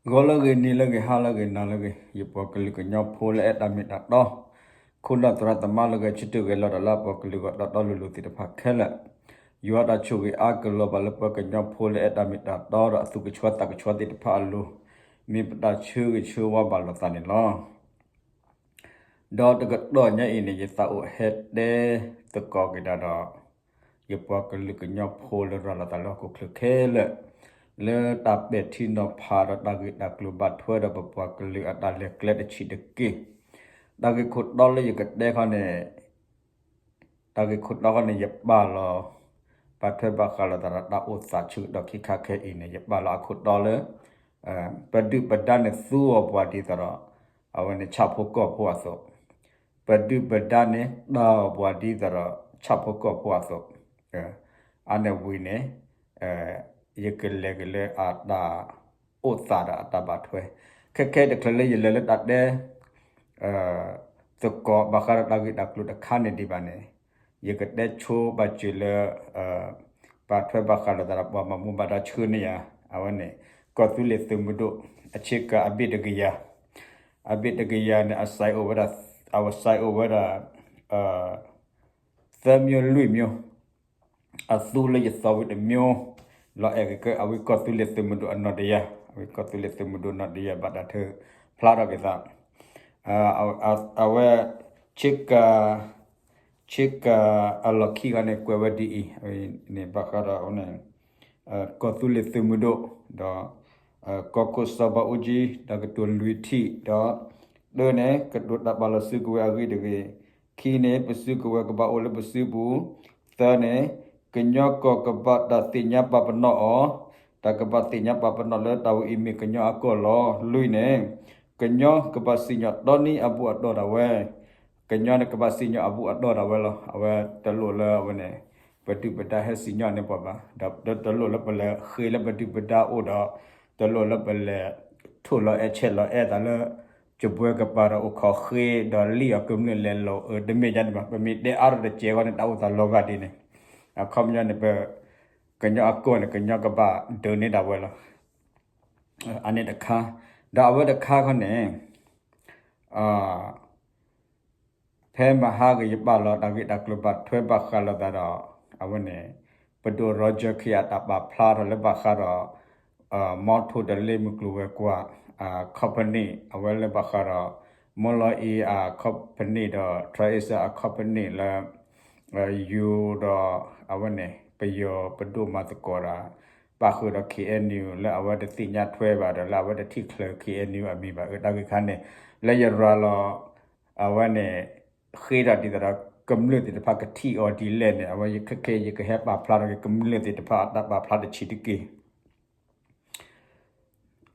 ဂီၤလၢအဂ့ၤ နံၤလၢအဂ့ၤ ဟါလၢအဂ့ၤ နၤလၢအဂ့ၤ ယပှၤကလုာ်ကညီဖိလၢအဲၣ်တၢ်မ့ၢ်တၢ်တီ, ခိၣ်နၢ်သရၣ်သမါလၢအဂဲၤဆၢထၢၣ်ဂဲၤလီၤတၢ်လၢအပှၤကလုာ်ဂီၢ်တီတီလိၤလိၤသ့ၣ်တဖၣ်ခဲလၢာ်, ယွၤတၢ်ဆိၣ်ဂ့ၤအါကလီၤဘၣ်လၢပှၤကညီဖိလၢအဲၣ်တၢ်မ့ၢ်တၢ်တီဒီးအသူၣ်ကဆှီသးကဆှီသ့ၣ်တဖၣ်အလိၤ, မ့ၢ်ပတၢ်ဆၢဂ့ၤဆၢဝါဘၣ်လိာ်သးန့ၣ်လီၤ. ဒီးတကတီၢ်ညါအံၤန့ၣ် ယသးအိၣ်ဟဲတဲသကိးက့ၤတၢ်ဒီး ယပှၤကလုာ်ကညီဖိလၢရၤလီၤသးလၢဟီၣ်ခိၣ်ချၢခဲလၢာ်, လၢတၢ်ပဲာ်ထံနီၤဖးဒီးတၢ်ဂ့ၢ်တၢ်ကျိၤဘၣ်ထွဲဒီးပပှၤကလုာ်အတၢ်လဲၤကျဲတဆံးတက့ၢ်. တၢ်ဂ့ၢ်ခိၣ်တီလၢယကတဲခီန့ၣ် တၢ်ဂ့ၢ်ခိၣ်တီခီန့ၣ် ယပာ်လီၤ ဘၣ်ထွဲဘၣ်ဃးလိာ်သးဒီးတၢ်အိၣ်သးဆၢကတီၢ်ခံခါခဲအံၤန့ၣ် ယပာ်လီၤအခိၣ်တီလၢ ပဒုၣ်ပဒါန့ၣ်သူအီၤပှၤဒ်သိးဒီး အဝဲန့ၣ်ဆၣ်ဖိကီၢ်ဖိအသိး, ပဒုၣ်ပဒါန့ၣ်တၢ်အီၤပှၤဒ်သိးဒီးဆၣ်ဖိကီၢ်ဖိအသိး, အါန့ၣ်ဝံၤန့ၣ် ယကလဲၤက့ၤလၢအတၢ်အိၣ်သးဒီးအတၢ်ဘၣ်ထွဲ, ခဲခဲတချုးလၢယလဲၤလၢတၢ်တဲ သကိးဘၣ်ဃးဒီးတၢ်ဂ့ၢ်တၢ်ကျိၤတခါန့ၣ်ဒံးဘၣ်န့ၣ်, ယကတဲဆိဘၣ်စၢၤလၢ ဘၣ်ထွဲဘၣ်ဃးလိာ်သးဒီးပှၤမၤမူဘၣ်ဒါဆှၢန့ၢ်ယၤ, အဝဲန့ၣ် ကီၢ်သူလ့ၤသုးမုၢ်ဒိၣ် အဆ့ကၤအဘ့ၣ်တကယၤ, အဘ့ၣ်တကယၤန့ၣ် အစဲးအိၣ်ဝဲဒၣ်, အဝဲစဲးအိၣ်ဝဲဒၣ် သၢမျိုးလွံၢ်မျိုး, အသူလၢယသီဝံၤတမျိုး, လီၤအဲၣ်က့ၤကဲအဝဲကီၢ်သူလ့ၤသုးမုၢ်ဒိၣ်အနီၢ်တယၤ, အဝဲကီၢ်သူလ့ၤသုးမုၢ်ဒိၣ်နီၢ်တယၤ ဘၣ်တၢ်ထုးဖျါထီၣ်က့ၤသး, အဝဲ ဆ့ကၤ ဆ့ကၤအလီၢ်ခံဂၤန့ၣ် ကွဲးဝဲဒ်အံၤ, န့ၣ်ဘၣ်ဃးဒီး ကီၢ်သူလ့ၤသုးမုၢ်ဒိၣ်, ဒီး ကီၢ်ခိၣ်စီၤဘးအူကၠံ ဒီးကတိၤလွံၢ်ထံၣ်, ဒီး တၢန့ၣ် ကတိၤတၢ်ပာ်လီၤစုကဝဲၤအဂ့ၢ်တဂ့ၤ, ခံန့ၣ် ပစုကဝဲၤကဘၣ်အိၣ်လၢပစုပူၤ, သၢန့ၣ် ကညီကီၢ်ကဘၣ်တၢ်သ့ၣ်ညါပာ်ပနီၣ်အီၤ, တၢ်ကဘၣ်သ့ၣ်ညါပာ်ပနီၣ်လၢတၢ်ဝဲအံၤမ့ၢ်ကညီအကီၢ်လီၤ. လွံၢ်န့ၣ် ကညီကဘၣ်စံၣ်ညီၣ်တီနံၤအဘူၣ်အတီၢ်ဒၣ်ဝဲ, ကညီန့ၣ်ကဘၣ်စံၣ်ညီၣ်အဘူၣ်အတီၢ်ဒၣ်ဝဲလီၤ. အဝဲတလိၣ်လၢအဝဲန့ၣ် ပဒုၣ်ပဒါဟဲစံၣ်ညီၣ်န့ၢ်ပှၤဘၣ်, ဒီးတလိၣ်လၢပလဲၤဃ့လၢပဒုၣ်ပဒါအိၣ်ဒီး တလိၣ်လၢပလဲၤထိၣ်လီၤအဲၣ်ဆဲးလီၤအဲၣ်သးလၢ ကဘှဲကပၤဒီးအိၣ်ခိးဃ့ ဒီးလံၣ်အီၤကမျၢၢ်လဲၤလီၤအၢ တမ့ၢ်ဒ်န့ၣ်ဘၣ်. ပမ့ၢ်တဲအါထီၣ်တစဲးဃီန့ၣ် တၢ်အိၣ်သးလီၤဂာ်ဒ်န့ၣ်, အခီပညီန့ၣ် ပ ကညီအကီၢ်န့ၣ် ကညီကဘၣ်ဒုးန့ၢ်ဒၣ်ဝဲလီၤ. အန့ၣ်တခါ, ဒီးအဝဲတခါခီန့ၣ် ဖဲမဟါဂ့ၤယပာ်လီၤတၢ်ဂ့ၢ်တၢ်ကျိၤဘၣ်ထွဲဘၣ်ဃးလိာ်သးဒီး အဝဲန့ၣ် ပဒိၣ် Roger Khin အတၢ်ပာ်ဖျါထီၣ်လၢဘၣ်ဃးဒီး မီထိၣ်တလ့မုၢ်ကျိၤဝဲၤကွာ် company အဝဲလၢဘၣ်ဃးဒီး မီလီၤအံၤ company ဒီး Trade Asia company လၢ ယိၤဒီး အဝဲန့ၣ် ပယီၤပဒိၣ်မၤသကိးတၢ် ပၣ်ဃုာ်ဒီး K N U လၢအဝဲတသ့ၣ်ညါထွဲဘၣ်ဒီး လၢအဝဲတထံၣ်ချုး K N U အမံၤဘၣ်. အတၢ်ဂ့ၢ်ခါန့ၣ် လၢယရၤလီၤ အဝဲန့ၣ် ဃ့ဒီးဒ်သိးဒီး ကမျၢၢ်သ့ၣ်တဖၣ်ကထံၣ်အီၤဒ်လဲၣ်န့ၣ် အဝဲယခဲခဲအံၤယကဟဲပာ်ဖျါထီၣ်က့ၤ ကမျၢၢ်သ့ၣ်တဖၣ်အတၢ်ပာ်ဖျါတဆံးတက့ၢ်.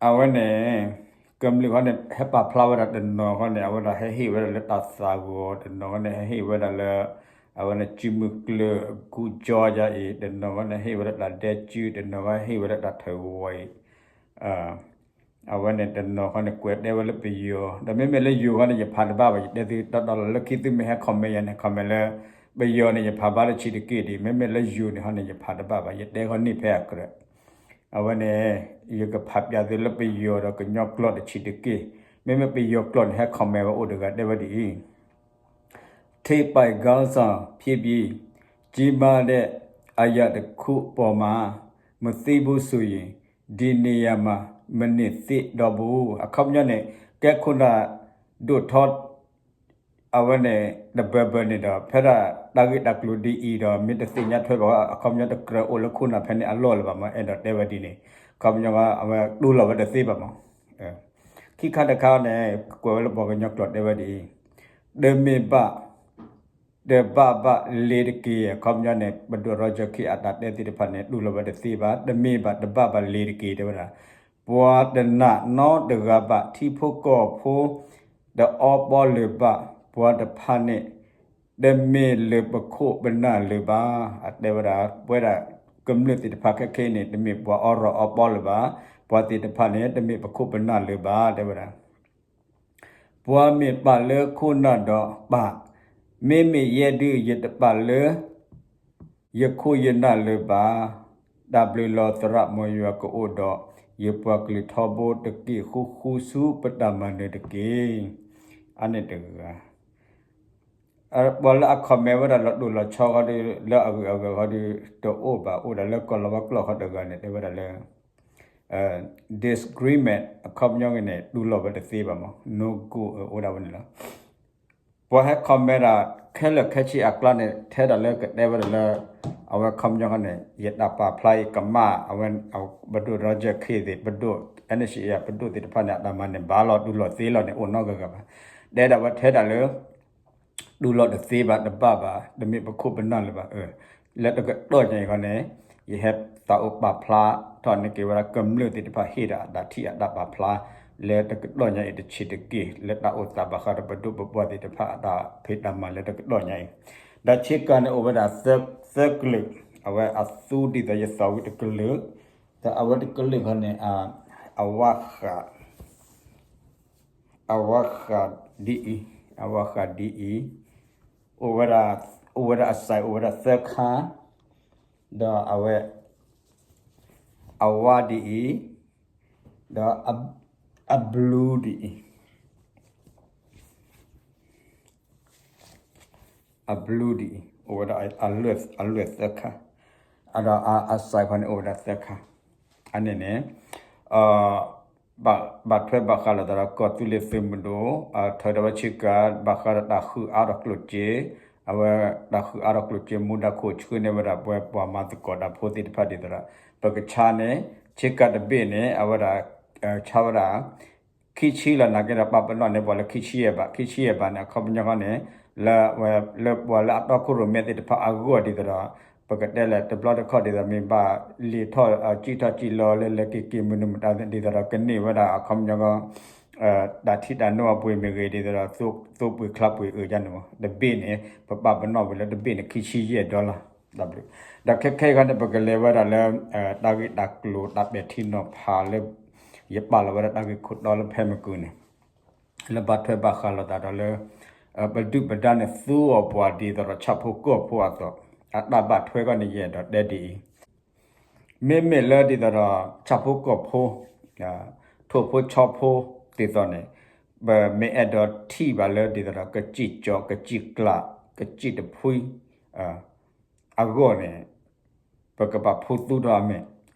အဝဲန့ၣ် ကမျၢၢ်ဃီန့ၣ် ဟဲပာ်ဖျါဝဲဒၣ်တနီၤဃီန့ၣ် အဝဲဒၣ်ဟဲဟ့ၣ်ဝဲဒၣ်လၢတၢ်သးဂီၤ, တနီၤဃီန့ၣ် ဟဲဟ့ၣ်ဝဲဒၣ်လၢ အဝဲန့ၣ်စုမုၢ်ကျၢၢ် ကူကၠီယါအံၤ, တနီၤဃီန့ၣ် ဟ့ၣ်ဝဲဒၣ်တၢ်ဒဲစု, တနီၤဃီဟ့ၣ်ဝဲဒၣ်တၢ်ထၢၣ်ဝီအံၤ အဝဲန့ၣ်တနီၤဃီန့ၣ် ကွဲးတဲဝဲလၢပယီၤ, ဒီးမ့မ့ၢ်လၢယိၤဃီန့ၣ် ယဖးတဘၣ်ဘၣ်, ယတဲသုတီတီလီၤ. လၢခံသုမ့ၢ်ဟဲ comment ယၤန့ၣ် comment လၢ ပယီၤန့ၣ် ယဖးဘၣ်တဆံးတက့ၢ်ဒံး, မ့မ့ၢ်လၢယိၤန့ၣ်ဟီန့ၣ် ယဖးတဘၣ်ဘၣ်, ယတဲဃီန့ၢ်ဖဲအကြၢး. အဝဲန့ၣ် ယကဖးပျးသုလၢပယီၤဒီးကညီကျိာ်တဆံးတက့ၢ်. မ့မ့ၢ်ပယီၤကျိာ်န့ၣ် ဟဲ comment ဝဲအိၣ်တဂၤတဲဝဲဒ်အံၤ, ထိပ်ပိုင်းခေါင်းဆောင်ဖြစ်ပြီး ကြီးမားတဲ့အရာတစ်ခုပေါ်မှာ မသိဘူးဆိုရင် ဒီနေရာမှာ မနေသင့်တော့ဘူး. အခီပညီန့ၣ် ကဲခိၣ်နၢ်ဒိၣ်ထီ အဝဲန့ၣ် တဘၢဘၢန့ၣ်ဒီး ဖဲဒၣ်တၢ်ဂ့ၢ်တၢ်ကျိၤဒ်အံၤဒီး မ့ၢ်တသ့ၣ်ညါထွဲဘၣ်ဝဲ အခီပညီတကြၢးအိၣ်လၢခိၣ်နၢ်ဖဲန့ၣ်အလီၢ်လၢၤဘၣ်မး, အဲၣ်ဒိးတဲဝဲဒ်န့ၣ်, အခီပညီအဝဲတူၢ်လိာ်ဝဲတသ့ဘၣ်မး. ခံခါတခါန့ၣ် ကွဲးဝဲလၢပှၤကညီကျိာ်တဲဝဲဒ်အံၤ, တမ့ၢ်ဘၣ် တဘၣ်ဘၣ်လ့ၤတက့ၢ်. အခီပညီန့ၣ် ပဒိၣ် Roger Khin အတၢ်တဲသ့ၣ်တဖၣ်န့ၣ် တူၢ်လိာ်ဝဲတသ့ဘၣ်, တမ့ၢ်ဘၣ်တဘၣ်ဘၣ်လ့ၤတက့ၢ် တဲဝဲဒၣ်, ပှၤတနာ်နီတဂၤဘၣ်, ထံဖိကီၢ်ဖိ တအီပီလၢၤဘၣ်, ပှၤတဖၣ်န့ၣ် တမ့ၢ်လၢပခိၣ်ပနၢ်လၢၤဘၣ်. အတဲဝဲဒၣ် ပဝဲဒၣ်ကမျၢၢ်သ့ၣ်တဖၣ်ခဲခဲအံၤန့ၣ် တမ့ၢ်ပှၤအီရီၣ်အီပီလၢၤဘၣ်, ပှၤသ့ၣ်တဖၣ်န့ၣ် တမ့ၢ်ပခိၣ်ပနၢ်လၢၤဘၣ် တဲဝဲဒၣ်. ပှၤမ့ၢ်ပာ်လၢခိၣ်နၢ်ဒီးပာ်, မ့မ့ၢ်ယဲဒုးယတပာ်လၢ ယခိၣ်ယနၢ်လၢၤဘၣ်. တၢ်ဘျုးလီၤသရၣ်မိၢ်ယွၤကအိၣ်ဒီး ယပှၤကလုာ်ထီဘိတက့ၢ် ဃူဃူဆူပတၢ်မၤနၢၤတက့ၢ်. အန့ၣ်တဂၤ ပှၤလၢအ comment ဝဲဒၣ်လီၤတိၢ်လီၤဆီဃီဒီး လၢအဂုၤအဂၤဃီဒီး တအိၣ်ဘၣ် အိၣ်ဒၣ်လၢကီၢ်လီၤဝါကျိာ်ဃီတဂၤန့ၣ် တဲဝဲဒၣ်လၢ disagreement အခီပညီန့ၣ် တူၢ်လိာ်ဝဲတသ့ဘၣ်မး no go အိၣ်ဒၣ်ဝဲန့ၣ်လီၤ. ပှၤဟဲ comment ဒၣ် ခဲလၢာ်ခဲဆ့အကျါန့ၣ် ထဲဒၣ်လၢကတဲဝဲဒၣ်လၢ အဝဲခီပညီန့ၣ် ယတၢ်ပာ်ဖျါအံၤကမၣ် အဝဲ ပဒိၣ် Roger Khin သ့ၣ် ပဒိၣ် NCA ပဒိၣ်သ့ၣ်တဖၣ်န့ၣ် အတၢ်မၤန့ၣ် ဘၣ်လီၤ တူၢ်လိာ်သ့လီၤန့ၣ် အိၣ်နီတဂၤဂၤဘၣ်. တဲဒၣ်ဝဲထဲဒၣ်လၢ တူၢ်လိာ်တသ့ဘၣ် တဘၣ်ဘၣ် တမ့ၢ်ပခိၣ်ပနၢ်လၢၤဘၣ်. လၢတကတီၢ်ညါအံၤဃီန့ၣ် ယဟဲသးအိၣ်ပာ်ဖျါထီၣ်န့ၢ်က့ၤဝဲဒၣ်ကမျၢၢ်သ့ၣ်တဖၣ် ဟ့ၣ်ဒၣ်အတၢ်ထံၣ်အတၢ်ပာ်ဖျါ လၢတကတီၢ်ညါအံၤတဆံးတက့ၢ် လၢတၢ်အိၣ်သးဘၣ်ဃးဒီးပဒိၣ်ပပှၢ်သ့ၣ်တဖၣ်အတၢ်ဖံးတၢ်မၤလၢတကတီၢ်ညါအံၤ. ဒီးဆ့ကၤန့ၣ်အိၣ်ဝဲဒၣ်သၢကလုာ် အဝဲအသူဒ်သိးယသီၣ်ဝံၤတကလုာ် ဒီးအဝဲတကလုာ်ဃီန့ၣ် အဝဲဃာ် အဝဲဃာ်ဒ်အံၤ, အဝဲဃာ်ဒ်အံၤ, အိၣ်ဝဲဒၣ် အိၣ်ဝဲဒၣ်အစဲး အိၣ်ဝဲဒၣ်သၢခါ, ဒီးအဝဲ အဝါဒ်အံၤ, ဒီးအ blue ဒ်အံၤ, အ blue ဒ်အံၤ အိၣ်ဝဲဒၣ်အလွဲၢ်သၢခါ, ဒီးအစဲးခီန့ၣ်အိၣ်ဝဲဒၣ်သၢခါ, အန့ၣ်န့ၣ် ဘၣ်ထွဲဘၣ်ဃးလိာ်သးဒီးကီၢ်သူလ့ၤသုးမုၢ်ဒိၣ် ထၢထီၣ်ဝဲဆ့ကၤ ဘၣ်ဃးဒီးတၢ်ဃုအါထီၣ်ကျိၣ်စ့, အဝဲတၢ်ဃုအါထီၣ်ကျိၣ်စ့မူဒါခိၣ်ဆှၢန့ၢ်ဝဲဒၣ်ပှၤပှၤမၤသကိးတၢ်ဖိသ့ၣ်တဖၣ်ဒ်သိးဒီး ပကဆါန့ၣ် ဆ့ကၤတဘ့ၣ်န့ၣ် အဝဲဒၣ် ဆါဝဲဒၣ် ခံဆံလီၤ နာ်က့ဒီးပာ်ပနီၣ်န့ၢ်ပှၤလၢ ခံဆံယဲၢ်ဘး, ခံဆံယဲၢ်ဘးန့ၣ် အခီပညီဃီန့ၣ် လၢ လၢပှၤလၢအတီခိၣ်ရိၣ်မဲသ့ၣ်တဖၣ်အဂီၢ်ဒ်သိးဒီး ပကတဲလဲၣ် တဘျီတခီၣ်ဒ်သိးမ့ၢ်ဘၣ်လံာ်ထီၣ် စံၣ်ထီၣ်စံၣ်လီၤလၢလဲၤက့ၤက့ၤမနုၤမတၤဒ်သိးဒီး ကန့ၢ်ဝဲဒၣ်အခီပညီဃီ တၢ်ထံၣ်တၢ်နိအပှ့ၤမ့ၢ်ဂ့ၤဒ်သိးဒီး သိပှ့ၤချါပှ့ၤအၢယါန့ၣ်မး တဘ့ၣ်န့ၣ် ပပာ်ပနီၣ်ဝံၤလၢတဘ့ၣ်န့ၣ် ခံဆံယဲၢ် dollar ဒီးခဲခဲအံၤဃီန့ၣ် ပကလဲၤဝဲဒၣ်လၢ တၢ်ဂ့ၢ်တၢ်ကျိၤတၢ်ပဲာ်ထံနီၤဖးလၢ ယပာ်လီၤဝဲဒၣ်တၢ်ဂ့ၢ်ခိၣ်တီလၢဖဲမကုၤန့ၣ် လၢဘၣ်ထွဲဘၣ်ဃးလိာ်သးဒီးလၢ ပဒုၣ်ပဒါန့ၣ်သူအီၤပှၤဒ်သိးဒီးဆၣ်ဖိကီၢ်ဖိအသိး အတၢ်ဘၣ်ထွဲခီန့ၣ် ယအဲၣ်ဒိးတဲဒ်အံၤ, မ့မ့ၢ်လၢဒ်သိးဒီး ဆၣ်ဖိကီၢ်ဖိ ထိၣ်ဖိဆီဖိသ့ၣ်သိးန့ၣ် ပမ့ၢ်အဲၣ်ဒိးထံၣ်ဘၣ်လၢဒ်သိးဒီး ကစံၣ်ကၠီ ကစံၣ်ကျး ကစံၣ်တဖှံ အဂီၢ်န့ၣ် ပကဘၣ်ဖှူသူထီၣ်အမဲာ်,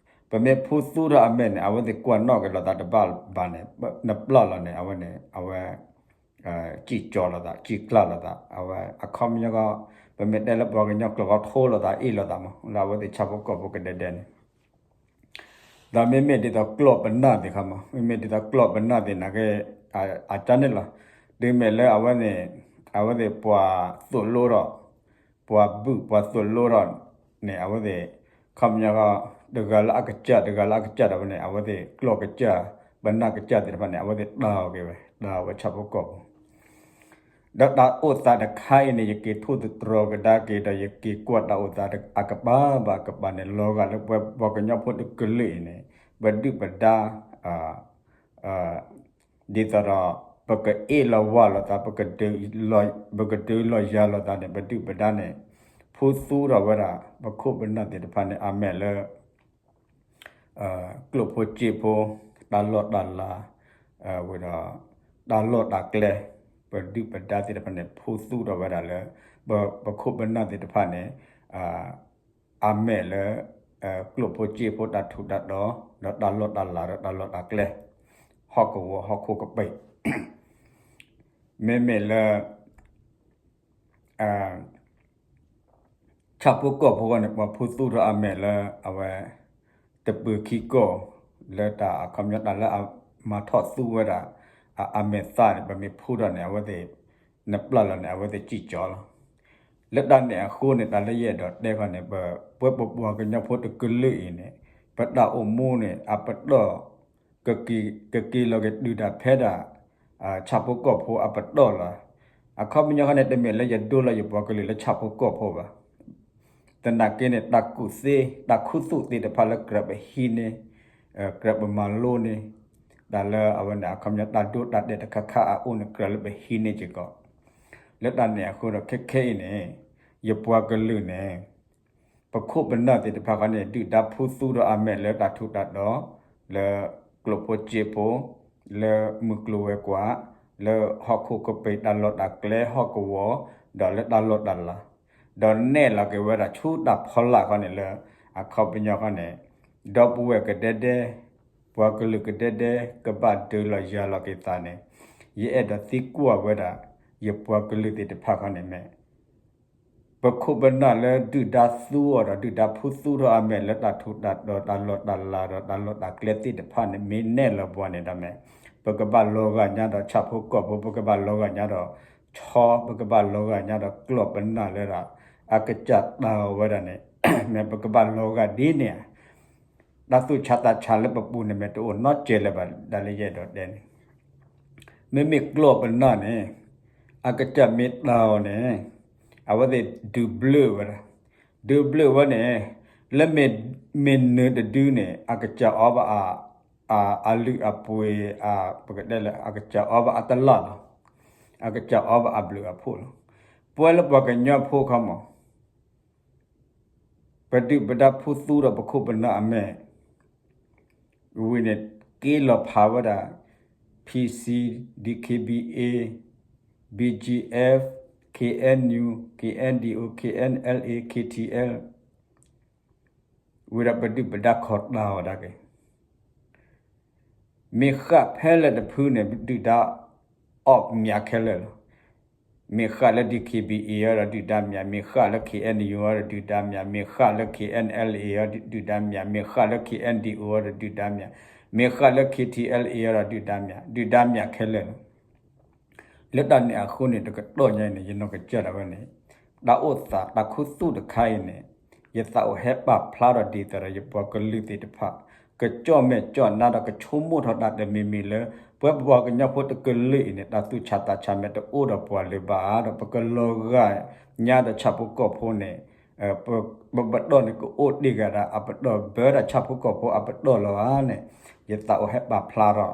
ပမ့ၢ်ဖှူသူထီၣ်အမဲာ်န့ၣ် အဝဲသ့ၣ်ကွၢ်နီၣ်က့ၤလိာ်သးတဘၣ်ဘၣ်န့ၣ် နပျၢ်လီၤန့ၣ် အဝဲန့ၣ် အဝဲ စံၣ်ကၠီလိာ်သး စံၣ်ကျးလိာ်သး အဝဲအခီပညီဃီ ပမ့ၢ်တဲလၢပှၤကညီကျိာ်ဃီထိလိာ်သးအ့ၣ်လိာ်သးမး လၢအဝဲသ့ၣ်ဆၣ်ဖိကီၢ်ဖိကဒဲဒဲန့ၣ် ဒီးမ့မ့ၢ်ဒ်သိးကျီၢ်ပနၢ်သ့ၣ်ခါမး မ့မ့ၢ်ဒ်သိးကျီၢ်ပနၢ်သ့ၣ်နာ်က့ အကန့ၣ်လီၤ. တုၤမ့ၢ်လၢအဝဲန့ၣ် အဝဲသ့ၣ်ပှၤသိၣ်လိထီၣ် ပှၤဘုၣ်ပှၤသိၣ်လိထီၣ်န့ၣ် အဝဲသ့ၣ် ခီပညီဃီ တဂၤလၢအကစၢ် တဂၤလၢအကစၢ်ဒီးဝဲန့ၣ် အဝဲသ့ၣ်ကျီၢ်ကစၢ် ပနၢ်ကစၢ်သ့ၣ်တဖၣ်န့ၣ် အဝဲသ့ၣ်တၢ်အီၤက့ၤဝဲ တၢ်အီၤဝဲဆၣ်ဖိကီၢ်ဖိ ဒီးတၢ်အိၣ်သးတခါအံၤန့ၣ် ယက့ၤထိၣ်သတြီၤကဒါက့ၤဒီး ယက့ၤကွၢ်တၢ်အိၣ်သးအကပၤဘၣ်ကပၤန့ၣ် လီၤဂာ်လၢပှၤကညီဖိတကလုာ်အံၤန့ၣ် ပဒုၣ်ပဒါ ဒ်သိးဒီး ပကအ့ၣ်လိာ်ဝၤလိာ်သး ပကဒုးလီၤယၤလိာ်သးန့ၣ် ပဒုၣ်ပဒါန့ၣ် ဖှူသူထီၣ်ဝဲဒၣ် ပခိၣ်ပနၢ်သ့ၣ်တဖၣ်န့ၣ် အမဲာ်လၢ ကျိၣ်ဖိစ့ဖိ တၢ်လီၢ်တၢ်လၤ ဝံၤဒီး တၢ်လီၢ်တၢ်ကျဲ ပဒုၣ်ပဒါသ့ၣ်တဖၣ်န့ၣ် ဖှူသူထီၣ်ဝဲဒၣ်လၢ ပခိၣ်ပနၢ်သ့ၣ်တဖၣ်န့ၣ် အမဲာ်လၢ ကျိၣ်ဖိစ့ဖိတၢ်ထူးတၢ်တီၤ ဒီးတၢ်လီၢ်တၢ်လၤဒီးတၢ်လီၢ်တၢ်ကျဲ ဟီၣ်ကဝီၤဟီၣ်ခိၣ်ကပံာ် မ့မ့ၢ်လၢ ဆၣ်ဖိကီၢ်ဖိဂီၢ်န့ၣ် ပှၤဖှူသူထီၣ်အမဲာ်လၢအဝဲ တပၢၤခံကီၢ် လၢတၢ်အခီပညီတၢ်လၢအမၤထီၣ်သူဝဲဒၣ် အမဲာ်သၣ်န့ၣ် ပမ့ၢ်ဖှူထီၣ်န့ၣ် အဝဲသ့ၣ် နပျၢ်လီၤန့ၣ် အဝဲသ့ၣ်စံၣ်ကၠီလီၤ. လၢတၢ်န့ၣ်အဃိန့ၣ် တၢ်လၢယအဲၣ်ဒိးတဲခီန့ၣ် ပ ပပှၤကညီဖိတကလုာ်အံၤန့ၣ် ပတၢ်အိၣ်မူန့ၣ် အပတီၢ် ကက့ၤလီၤက့ၤတုၤဒၣ်ဖဲဒၣ် ဆၣ်ဖိကီၢ်ဖိအပတီၢ်လီၤ. အခီပညီခီန့ၣ် တမ့ၢ်လၢယဒိလီၤယပှၤကလုာ်လၢဆၣ်ဖိကီၢ်ဖိဘၣ်. သနာ်က့န့ၣ် တၢ်ကူၣ်သ့ တၢ်ခူသူၣ်သ့ၣ်တဖၣ်လၢကြၢးပဟံးန့ၢ် ကြၢးပမၤလိန့ၢ် တၢ်လၢအဝဲန့ၣ် အခီပညီတၢ်ဒိတၢ်တဲာ်တခါခါအအိၣ်န့ၣ် ကြၢးလၢပဟံးန့ၢ်စ့ၢ်ကီး. လၢတၢ်န့ၣ်အဃိဒီး ခဲခဲအံၤန့ၣ် ယပှၤကလုာ်န့ၣ် ပခိၣ်ပနၢ်သ့ၣ်တဖၣ်ခီန့ၣ် ဒုၣ်ဒါဖှူသူထီၣ်အမဲာ်လၢတၢ်ထူးတၢ်တီၤ လၢကျိာ်ဖိစ့ဖိ, လၢမုၢ်ကျိၤဝဲၤကွာ်, လၢဟီၣ်ခိၣ်ကပ့ၤတၢ်လီၢ်တၢ်ကျဲဟီၣ်ကဝီၤ, ဒီးလၢတၢ်လီၢ်တၢ်လၤ, ဒီးနဲၣ်လီၤက့ၤဝဲဒၣ်ဆူတၢ်ဖီလာ်ခီန့ၣ်လၢ အခီပညီခီန့ၣ်, ဒီပုၢ်ဝဲၢ်ကဒဲဒဲ, ပှၤကလုာ်ကဒဲဒဲ ကဘၣ်ဒုးလီၤယၤလီၤက့ၤသးန့ၣ်, ယအဲၣ်ဒိးသံကွၢ်ဝဲဒၣ် ယပှၤကလုာ်သ့ၣ်တဖၣ်ခီန့ၣ်မ့ၢ် ပခိၣ်ပနၢ်လၢဒုၣ်ဒါသူအီၤဒီးဒုၣ်ဒါဖုသူထီၣ်အမဲာ်လၢတၢ်ထူးတၢ်တီၤ တၢ်လီၢ်တၢ်လၤဒီးတၢ်လီၢ်တၢ်ကျဲသ့ၣ်တဖၣ်န့ၣ် မ့ၢ်နဲၣ်လီၤပှၤန့ၣ်ဒီးမ့ၢ် ပကဘၣ်လီၤဂာ်ညါဒီးဆၣ်ဖိကီၢ်ဖိ ပကဘၣ်လီၤဂာ်ညါဒီး ဆီ ပကဘၣ်လီၤဂာ်ညါဒီးကျီၢ်ပနၢ်လၢဒၣ် အကစၢ်တၢ်အီၤဝဲဒၣ်န့ၣ် မ့ၢ်ပကဘၣ်လီၤဂာ်ဒ်န့ၣ်ဧါ. တၢ်သူၣ်ဆါသးဆါလၢပပူၤန့ၣ်မ့ၢ်တအိၣ်နီတစဲးလၢၤဘၣ် ဒ်လၢယအဲၣ်ဒိးတဲန့ၣ် မ့မ့ၢ်ကျီၢ်ပနၢ်န့ၣ် အကစၢ်မ့ၢ်တၢ်အီၤန့ၣ် အဝဲသ့ၣ်ဒုးဘျၢၣ်ဝဲဒၣ်, ဒုးဘျၢၣ်ဝဲန့ၣ် လၢမ့ၢ်နုၤတဒုန့ၣ် အကစၢ်အီဘၣ်အ အလုၢ်အပှ့ၤ ပကတဲလၢအကစၢ်အီဘၣ်အတလၢ်လီၤ, အကစၢ်အီဘၣ်အဘျုးအဖှိၣ်လီၤ. ပဝဲလၢပှၤကညီဖိခီမး ပဒုၣ်ပဒါဖုသူဒီးပခိၣ်ပနၢ်အမဲာ် ဝံၤန့ၣ် က့လီၤဖးဝဲဒၣ် PC, DKBA, BGF, KNU, KNDO, KNLA, KTL ဝံၤဒီးပဒုၣ်ပဒါခီတၢ်အီၤဒၣ်က့ၤ မ့ၢ်ဃၣ်ဖဲလဲၣ်တဖုန့ၣ် ဒုၣ်ဒါအီၣ်မးခဲလၢာ်လီၤ. မ့ၢ်ဃၣ်လၢ DKBA အီၤဒီးဒုၣ်ဒါမး, မ့ၢ်ဃၣ်လၢ KNU အီၤဒီးဒုၣ်ဒါမး, မ့ၢ်ဃၣ်လၢ KNLA အီၤဒီးဒုၣ်ဒါမး, မ့ၢ်ဃၣ်လၢ KNDO အီၤဒီးဒုၣ်ဒါမး, မ့ၢ်ဃၣ်လၢ KTLA အီၤဒီးဒုၣ်ဒါမး, ဒုၣ်ဒါမးခဲလၢာ်လီၤ. လၢတၢ်န့ၣ်အဃိန့ၣ် တကတီၢ်ညါအံၤန့ၣ် ယနီၢ်ကစၢ်ဒၣ်ဝဲန့ၣ် တၢ်အိၣ်သးတၢ်ခူသူၣ်တခါအံၤန့ၣ် ယသးအိၣ်ဟဲပာ်ဖျါထီၣ်ဒ်သိးဒီးယပှၤကလုာ်သ့ၣ်တဖၣ် ကကၠီၣ်မဲာ်ကၠီၣ်နါဒီးကဆိကမိၣ်ထီၣ်တၢ်တမံၤမံၤလၢ ပဝဲပပှၤကညီဖိတကလုာ်အံၤန့ၣ် တၢ်သူၣ်ဆါသးဆါမ့ၢ်တအိၣ်ဒီးပှၤလၢၤဘၣ်ဒီး ပကလီၤဂာ်ညါဒီးဆၣ်ဖိကီၢ်ဖိန့ၣ် ပပတီၢ်န့ၣ်ကအိၣ်တ့ၢ်ဂၤဒၣ်အပတီၢ် ဘၢဒၣ်ဆၣ်ဖိကီၢ်ဖိအပတီၢ်လီၤဧါန့ၣ် ယသးအိၣ်ဟဲပာ်ဖျါထီၣ်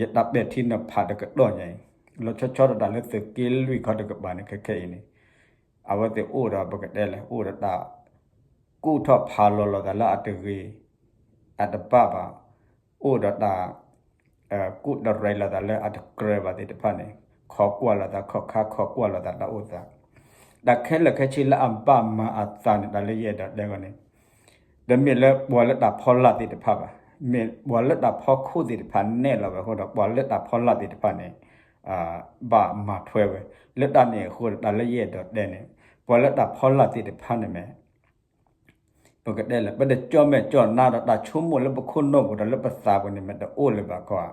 ယတၢ်ပဲာ်ထံနီၤဖးတကတီၢ်ညါအံၤ လီၤဆီဆီဒၣ်တၢ်လၢသုးက့လွံၢ်ခီတကပၤန့ၣ် ခဲခဲအံၤန့ၣ် အဝဲသ့ၣ်အိၣ်ဒီးပကတဲလဲၣ် အိၣ်ဒီးတၢ် ကူၣ်ထီၣ်ဖးလီၤလိာ်သးလၢအတဂ့ၤ အတဘၣ်ဘၣ်, အိၣ်ဒီးတၢ် ကူၣ်တရဲးလိာ်သးလၢအတကြၢးဘၣ်သ့ၣ်တဖၣ်န့ၣ် ခိးကွၢ်လိာ်သး ခီၣ်ခါခိးကွၢ်လိာ်သးတၢ်အိၣ်သး တၢ်ခဲလၢာ်ခဲဆ့လၢအဘၣ်မၤအသးန့ၣ် တၢ်လၢယအဲၣ်ဒိးတဲဂီၢ်န့ၣ် တမ့ၢ်လၢပှၤလၢတၢ်ဖီလာ်သ့ၣ်တဖၣ်ဘၣ်, မ့ၢ်ပှၤလၢတၢ်ဖီခိၣ်သ့ၣ်တဖၣ်နဲၣ်လီၤဝဲအဃိဒီး ပှၤလၢတၢ်ဖီလာ်သ့ၣ်တဖၣ်န့ၣ် ဘၣ်မၤထွဲဝဲ, လၢတၢ်န့ၣ်အဃိဒီး တၢ်လၢယအဲၣ်ဒိးတဲန့ၣ် ပှၤလၢတၢ်ဖီလာ်သ့ၣ်တဖၣ်န့ၣ်မ့ၢ် ပကတဲလဲၣ် ပတကၠီၣ်မဲာ်ကၠီၣ်နါဒီးတၢ်ဆိကမိၣ်လၢပခိၣ်နူာ်ပူၤဒီးလၢပသးပူၤန့ၣ် မ့ၢ်တအိၣ်လၢၤဘၣ်ခီဧါ.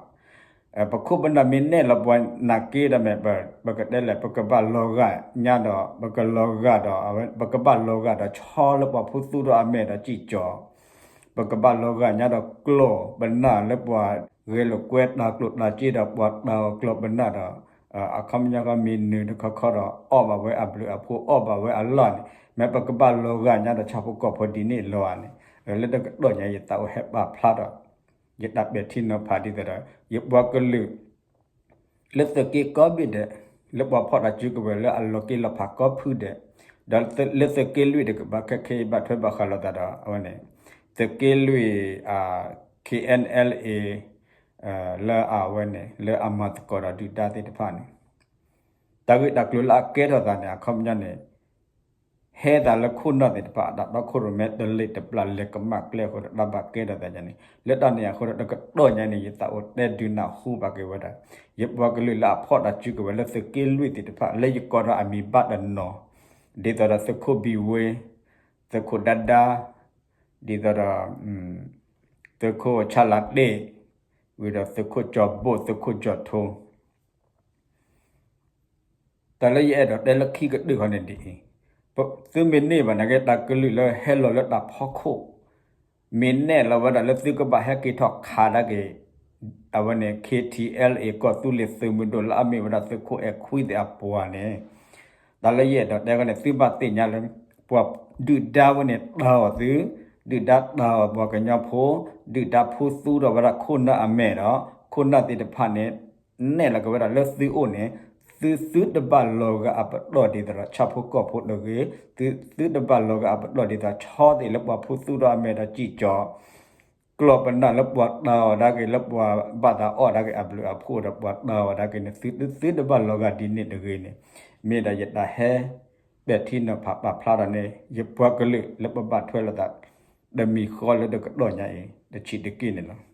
ပခိၣ်ပနၢ်မ့ၢ်နဲၣ်လီၤပှၤနာ်က့ဒီးမ့ၢ် ပကတဲလဲၣ် ပကဘၣ်လီၤဂာ်ညါဒီး ပကလီၤဂာ်ဒီး ပကဘၣ်လီၤဂာ်ဒီးဆီလၢပှၤဖုသူထီၣ်အမဲာ်ဒီးစံၣ်ကၠီၤ ပကဘၣ်လီၤဂာ်ညါဒီးကျီၢ်ပနၢ်လၢပှၤဂဲၤလိာ်ကွဲတၢ်ကျိၣ်တၢ်စ့ဒီးပှၤတၢ်အီၣ်ကျီၢ်ပနၢ်ဒီး အခီပညီခီမ့ၢ်နုၤတခီခီဒီး အီၣ်ဘၣ်ဝဲအဘျုးအဖှိၣ် အီၣ်ဘၣ်ဝဲအလၢ်န့ၣ် မ့ၢ်ပကဘၣ်လီၤဂာ်ညါဒီးဆၣ်ဖိကီၢ်ဖိဒ်န့ၣ်လီၤဧါန့ၣ် လၢတကတီၢ်ညါ ယသးအိၣ်ဟဲပာ်ဖျါထီၣ် ယတၢ်ပဲာ်ထံနီၤဖးဒ်သိးဒီး ယပှၤကလုာ် လၢသုးက့ကိးဘ့ၣ်ဒဲး လၢပှၤဖီၣ်တၢ်စုကဝဲၤလၢအလီၤက့ၤလီၤဖးကိးဖုဒဲး ဒီးလၢသုးက့လွံၢ်တကပၤခဲခဲအံၤဘၣ်ထွဲဘၣ်ဃးလိာ်သးဒီး အဝဲန့ၣ် သုးက့လွံၢ် KNLA လၢအဝဲန့ၣ် လၢအမၤသကိးဒီးဒုၣ်ဒါသ့ၣ်တဖၣ်န့ၣ် တၢ်ဂ့ၢ်တၢ်ကျိၤလၢအကဲထီၣ်သးန့ၣ် အခီပညီန့ၣ် ဟဲသးလၢခိၣ်နၢ်သ့ၣ်တဖၣ် အတၢ်တီခိၣ်ရိၣ်မဲတလ့ၢ်တပျၢ်လဲၤကမၣ်ကျဲအဃိဒီး တၢ်ဘၣ်ကဲထီၣ်သးန့ၣ် လၢတၢ်န့ၣ်အဃိဒီး တကတီၢ်ညါန့ၣ် ယသးအိၣ်တဲဒုးနၢ်ဟူဘၣ်က့ၤဝဲဒၣ် ယပှၤကလုာ်လၢအဖီၣ်တၢ်စုကဝဲၤလၢသုးက့လွံၢ်သ့ၣ်တဖၣ် လၢယကိးထီၣ်အမံၤဘၣ်တနီၤ ဒ်သိးဒီးသုးခိၣ်ဘံၣ်ဝ့ သုးခိၣ်ဒါဒါ ဒ်သိးဒီး သုးခိၣ်ဆၣ်လၤတ့ၣ် ဝံၤဒီးသုးခိၣ်ကၠီၤဘိၣ် သုးခိၣ်ကၠီၤထိ တၢ်လၢယအဲၣ်ဒိးတဲလၢခံကတၢၢ်ခီန့ၣ်ဒ်အံၤ, သုမ့ၢ်န့ၢ်ဘၣ်နာ်က့ တၢ်ကလုာ်လၢဟဲလီၤလၢတၢ်ဖီခိၣ် မ့ၢ်နဲၣ်လီၤဝဲဒၣ်လၢသုကဘၣ်ဟဲက့ၤထီၣ်ခးဒၣ်က့ၤ အဝဲန့ၣ် KTLA ကီၢ်သူလ့ၤသုးမုၢ်ဒိၣ်လၢအမ့ၢ်ဝဲဒၣ်သုးခိၣ်အဲၣ်ခွံသ့ၣ်အပှၤန့ၣ်, တၢ်လၢယအဲၣ်ဒိးတဲခီန့ၣ် သုဘၣ်သ့ၣ်ညါလၢ ပှၤဒုၣ်ဒါဝဲန့ၣ်တၢ်အီၣ်သု, ဒုၣ်ဒါတၢ်အီၣ်ပှၤကညီဖိ, ဒုၣ်ဒါဖုသူထီၣ်ဝဲဒၣ်ခိၣ်နၢ်အမဲာ်ဒီး ခိၣ်နၢ်သ့ၣ်တဖၣ်န့ၣ် နဲၣ်လီၤက့ၤဝဲဒၣ်လၢသုအိၣ်န့ၣ်, သုသုတဘၣ်လီၤဂာ်အပတီၢ်ဒ်သိးဒီးဆၣ်ဖိကီၢ်ဖိတဂ့ၤ, သုသုတဘၣ်လီၤဂာ်အပတီၢ်ဒ်သိးဆီသ့ၣ်လၢပှၤဖုသူထီၣ်အမဲာ်ဒီးစံၣ်ကၠီၤ ကျီၢ်ပနၢ်လၢပှၤတၢ်အီၣ်ဒၣ်က့ၤ လၢပှၤဘၣ်သးအီၣ်ဒၣ်က့ၤအဘျုးအဖှိၣ်ဒီး ပှၤတၢ်အီၣ်ဒၣ်က့ၤန့ၣ် သုသုတဘၣ်လီၤဂာ်ဒ်န့ၣ်တဂ့ၤန့ၣ်, မ့ၢ်ဒၣ်ယတၢ်ဟဲပဲာ်ထံနီၤဖးပာ်ဖျါထီၣ်န့ၣ် ယပှၤကလုာ်လၢပဘၣ်ထွဲလိာ်သး တမံၤဃီလၢတကတီၢ်ညါအံၤ တဆံးတက့ၢ်န့ၣ်လီၤ.